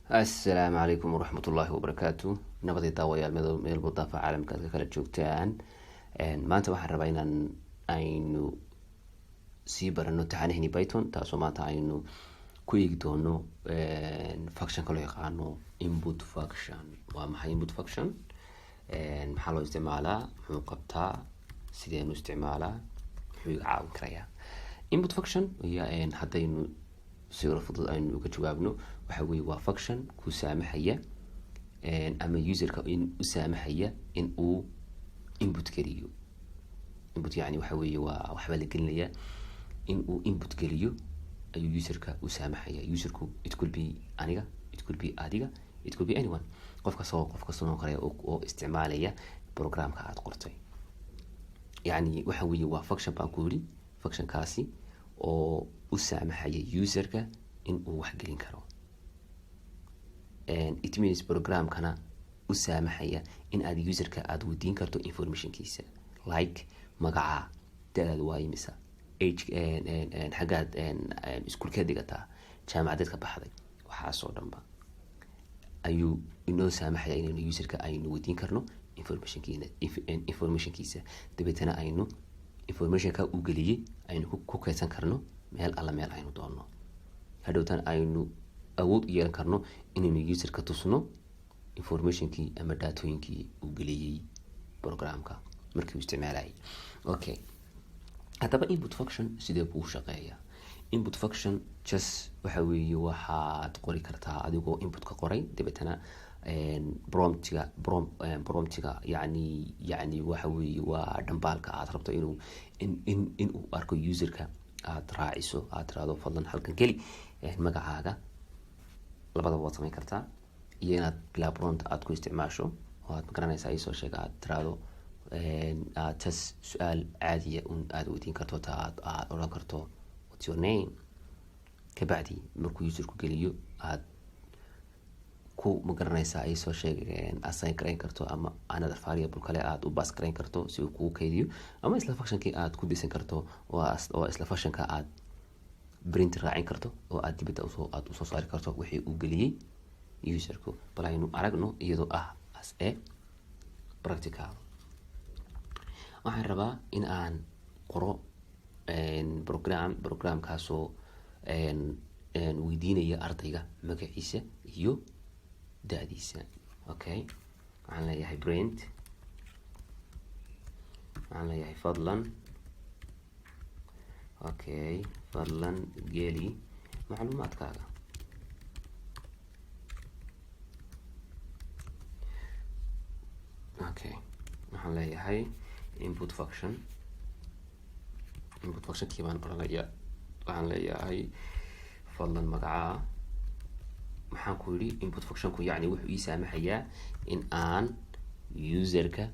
Assalaamu calaykum waraxmatullaahi wabarakaatu. Nabadii daawayaal meel daafaha caalamka aad ka kala joogtaan. Maanta waxaan rabaa inaan aynu sii barano taxanahini Python, taasoo maanta aynu ku eegi doono functionka loo yaqaano input function. Waa maxay input function? Maxaa loo isticmaalaa? Muxuu qabtaa? Sideenu isticmaalaa? Muxuu iga caawin karayaa input function? Iyo haddaynu si fudud aynu uga jawaabno, waxa weye waa function ku saamaxaya ama userka in u saamaxaya in uu input geliyo. Input yani waxa weeye waa waxbaa la gelinaya. In uu input geliyo ayuu userka u saamaxaya. Userku, it could be aniga, it could be adiga, it could be anyone, qof kastoo, qof kastoo noqon karaya oo isticmaalaya programka aad qortay. Yani waxa weeye waa function baan ku yidhi, functionkaasi oo u saamaxaya userka in uu wax gelin karo. It means programkana u saamaxaya in aad userka aada weydiin karto informationkiisa, like magaca, da-daadu waa imisa, age, xaggaad iskuulkeed dhigataa, jaamacadeed ka baxday, waxaasoo dhanba ayuu inoo saamaxaya inaynu userka aynu weydiin karno informationkiina informationkiisa, dabeetana aynu informationka uu geliyey aynu ku keydsan karno meel alla meel aynu doonno. Hadhowtan aynu awood u yeelan karno inaynu userka tusno informationkii ama daatooyinkii uu geliyey programka markii uu isticmaalayay. Okay, haddaba input function sidee buu u shaqeeyaa? Input function just waxa weeye waxaad qori kartaa adigoo input ka qoray, dabeetana promptiga, promptiga yani waxa weeye waa dhambaalka aad rabto inuu in in in uu arko userka aad raaciso, aad tiraahdo "Fadlan halkan geli magacaaga." Labadaba waad samayn kartaa, iyo inaad bilaa prompt aad ku isticmaasho oo aad magaranaysaa "Iisoo sheeg" aad tiraahdo, aad tas su-aal caadiya un aad weydiin karto, ta aad odhan karto "What's your name?" Kabacdi markuu userku geliyo aad ku magaranaysaa "Iisoo sheeg" assign garayn karto, ama another variable kale aad u pass garayn karto si uu kugu kaydiyo, ama isla functionkii aad ku dhisan karto oo isla functionka aad print raacin karto oo aad dibadda usoo aad usoo saari karto wixii uu geliyey userku. Bal aynu aragno iyadoo ah as a practical. Waxaan rabaa in aan qoro program, programkaasoo weydiinaya ardayga magaciisa iyo da-diisa. Okay, waxaan leeyahay print, waxaan leeyahay "Fadlan", okay, "Fadlan geli macluumaadkaaga." Okay, waxaan leeyahay input function. Input functionkii baan odhanaya. Waxaan leeyahay "Fadlan magacaa." Maxaan ku yidhi? Input functionku yani wuxuu ii saamaxayaa in aan userka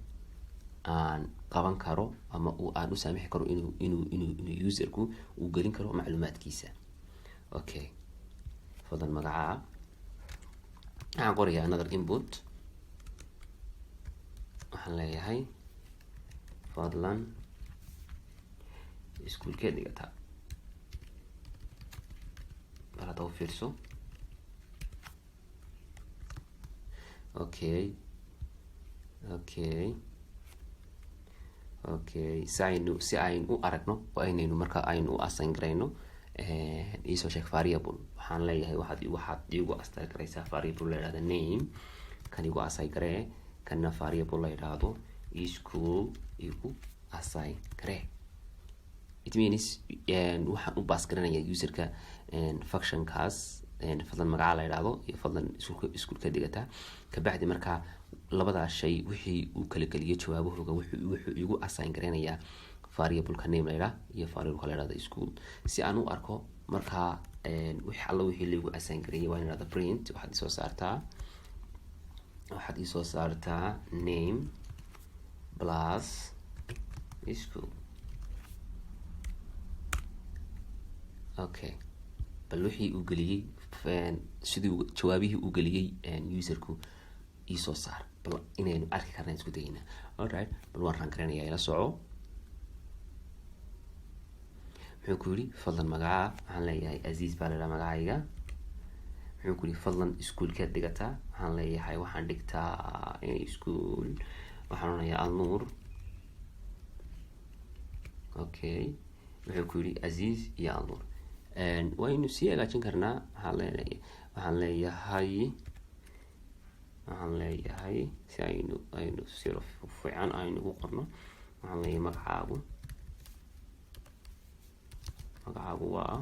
aan qaban karo ama aan u saamixi karo inuu userku uu gelin karo macluumaadkiisa. Okay, "Fadlan magacaa." Waxaan qorayaa another input. Waxaan leeyahay "Fadlan iskuulkeed dhigataa?" Bal hadda u fiirso. Okay, si aynu u aragno waa inaynu marka aynu u assign garayno "Iisoo sheeg" variable. Waxaan leeyahay waxaad iigu assign garaysaa variable la yidhahda name, kan igu assign garee, kana variable la yidhaahdo school igu assign garee. It means waxaan u pass garanaya userka functionkaas "Fadlan magaca" la yidhaahdo iyo "Fadlan iskuulka dhigataa." Kabacdi markaa labadaas shay wixii uu kala geliyo jawaabahooga wuxuu igu assign garaynayaa variableka name la yidhaah iyo variableka la yidhahdo school. Si aan u arko markaa wix alla wixii laigu assign gareeyay, waa in idhahda print, waxaad isoo saartaa name plus school. Okay, bal wixii uu geliyey, sidii jawaabihii uu geliyey userku iisoo saar. Bal inaynu arki karna isku dayeynaa. Alright, bal waan run garanaya, ila soco. Muxuu ku yidhi? "Fadlan magacaa." Waxaan leeyahay Aziz baa la idhaha magacayga. Muxuu ku yidhi? Fadlan, iskuulkeed dhigataa? Waxaan leeyahay, waxaan dhigtaa iskuul, waxaan odhanayaa Alnuur. Okay, wuxuu ku yidhi Aziz iyo Alnuur. Waynu sii hagaajin karnaa. Waxaan leeyahay si aynu siro fiican aynu ugu qorno, waxaan leeyahay magacaagu waa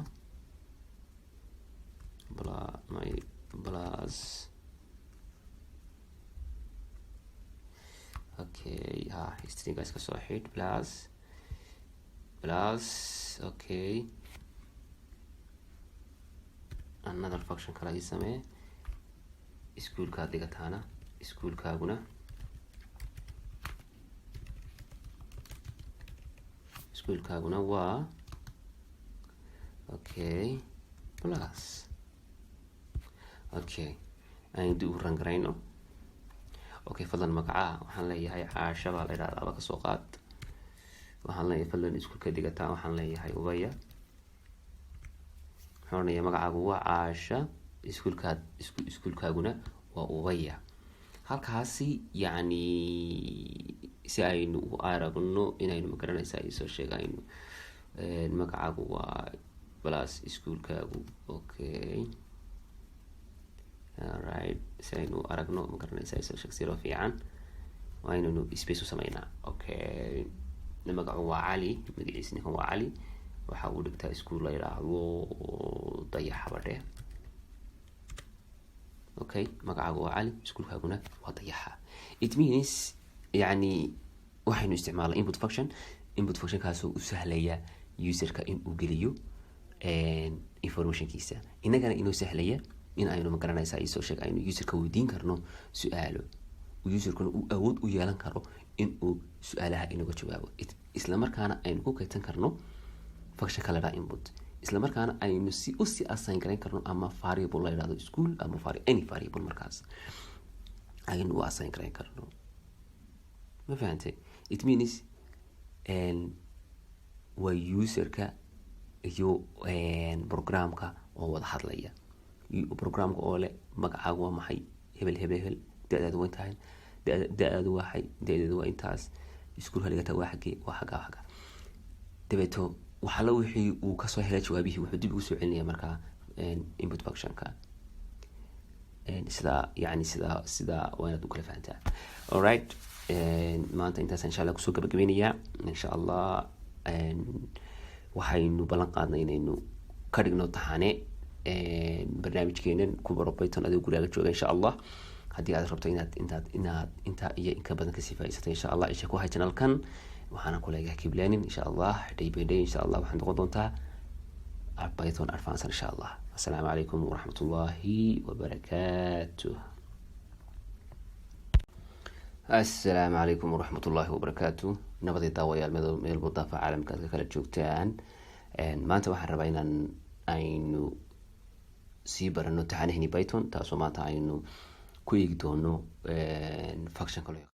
my plus. Okay, ha, stringa iska soo xidh, plus plus. Okay, another function kale ii samee. Iskuulkaad dhigataana, iskuulkaaguna waa, okay, plus. Okay, aynu dib u run garayno. Okay, fadlan magacaa? Waxaan leeyahay Caasha baa la idhahdaa, aba kasoo qaad. Waxaan leeyahay, fadlan iskuulka dhigataa? Waxaan leeyahay Ubaya. Waxaan odhanayaa magacaagu waa Caasha, iskuulkaad iskuulkaaguna waa Ubaya. Halkaasi yacni si aynu u aragno inaynu, magaranaysaa, isoo sheega aynu magacaagu waa plus iskuulkaagu. Okay, alright, si aynu u aragno, magaranaysaa, isoo sheeg siro fiican, waa inaynu space u sameynaa. Okay, magacu waa Cali, magaciisa ninkan waa Cali, waxa uu dhigtaa iskuul la yidhaahdo Dayaxabadhe. Okay, magacaagu waa Cali, iskuulkaaguna waa Dayaxa. It means yani waxaynu isticmaalnay input function, input functionkaasoo u sahlaya userka in uu geliyo informationkiisa, inagana inoo sahlaya in aynu, magaranaysaa, isoo sheeg, aynu userka weydiin karno su-aalo, userkuna uu awood u yeelan karo in uu su-aalaha inaga jawaabo, isla markaana aynu ku kaydsan karno functionka la dhaha input, isla markaana aynu si usii assign garayn karno ama variable la yidhahdo school ama any variable markaas aynu u assign garayn karno. Ma fahantay? It means waa userka iyo programka oo wada hadlaya, programka oo leh magacaagu waa maxay, hebel hebel hebel, da-daadu waa intahay, da-daadu waa xay, da-deedu waa intaas, iskuulka dhigata waa xaggee, waa xaggaa, xaggaa. Dabeeto waxala wixii uu kasoo helay jawaabihii wuxuu dib ugu soo celinaya markaa input functionka. Sidaa yani sidaa waa inaad u kala fahantaa. Alright, maanta intaas insha Allah kusoo gabagabeynayaa. Insha Allah waxaynu ballan qaadnay inaynu ka dhigno taxane barnaamijkeenan ku baro Python adigoo gurigaaga jooga. Insha Allah haddii aad rabto inaad intaad inaad intaa iyo inka badan kasii faa'iidsatay, insha Allah isha ku hay channelkan. Waxaana ku leeyahay keep learning. Insha Allah day by day insha Allah waxaad noqon doontaa Python advance insha Allah. Assalaamu calaykum waraxmat ullaahi wabarakaatuh. Assalaamu calaykum waraxmat ullaahi wabarakaatu. Nabadii daawayaal meel daafa caalamka aad ka kala joogtaan. Maanta waxaan rabaa inaan aynu sii barano taxanahini Python, taasoo maanta aynu ku eegi doono functionka loo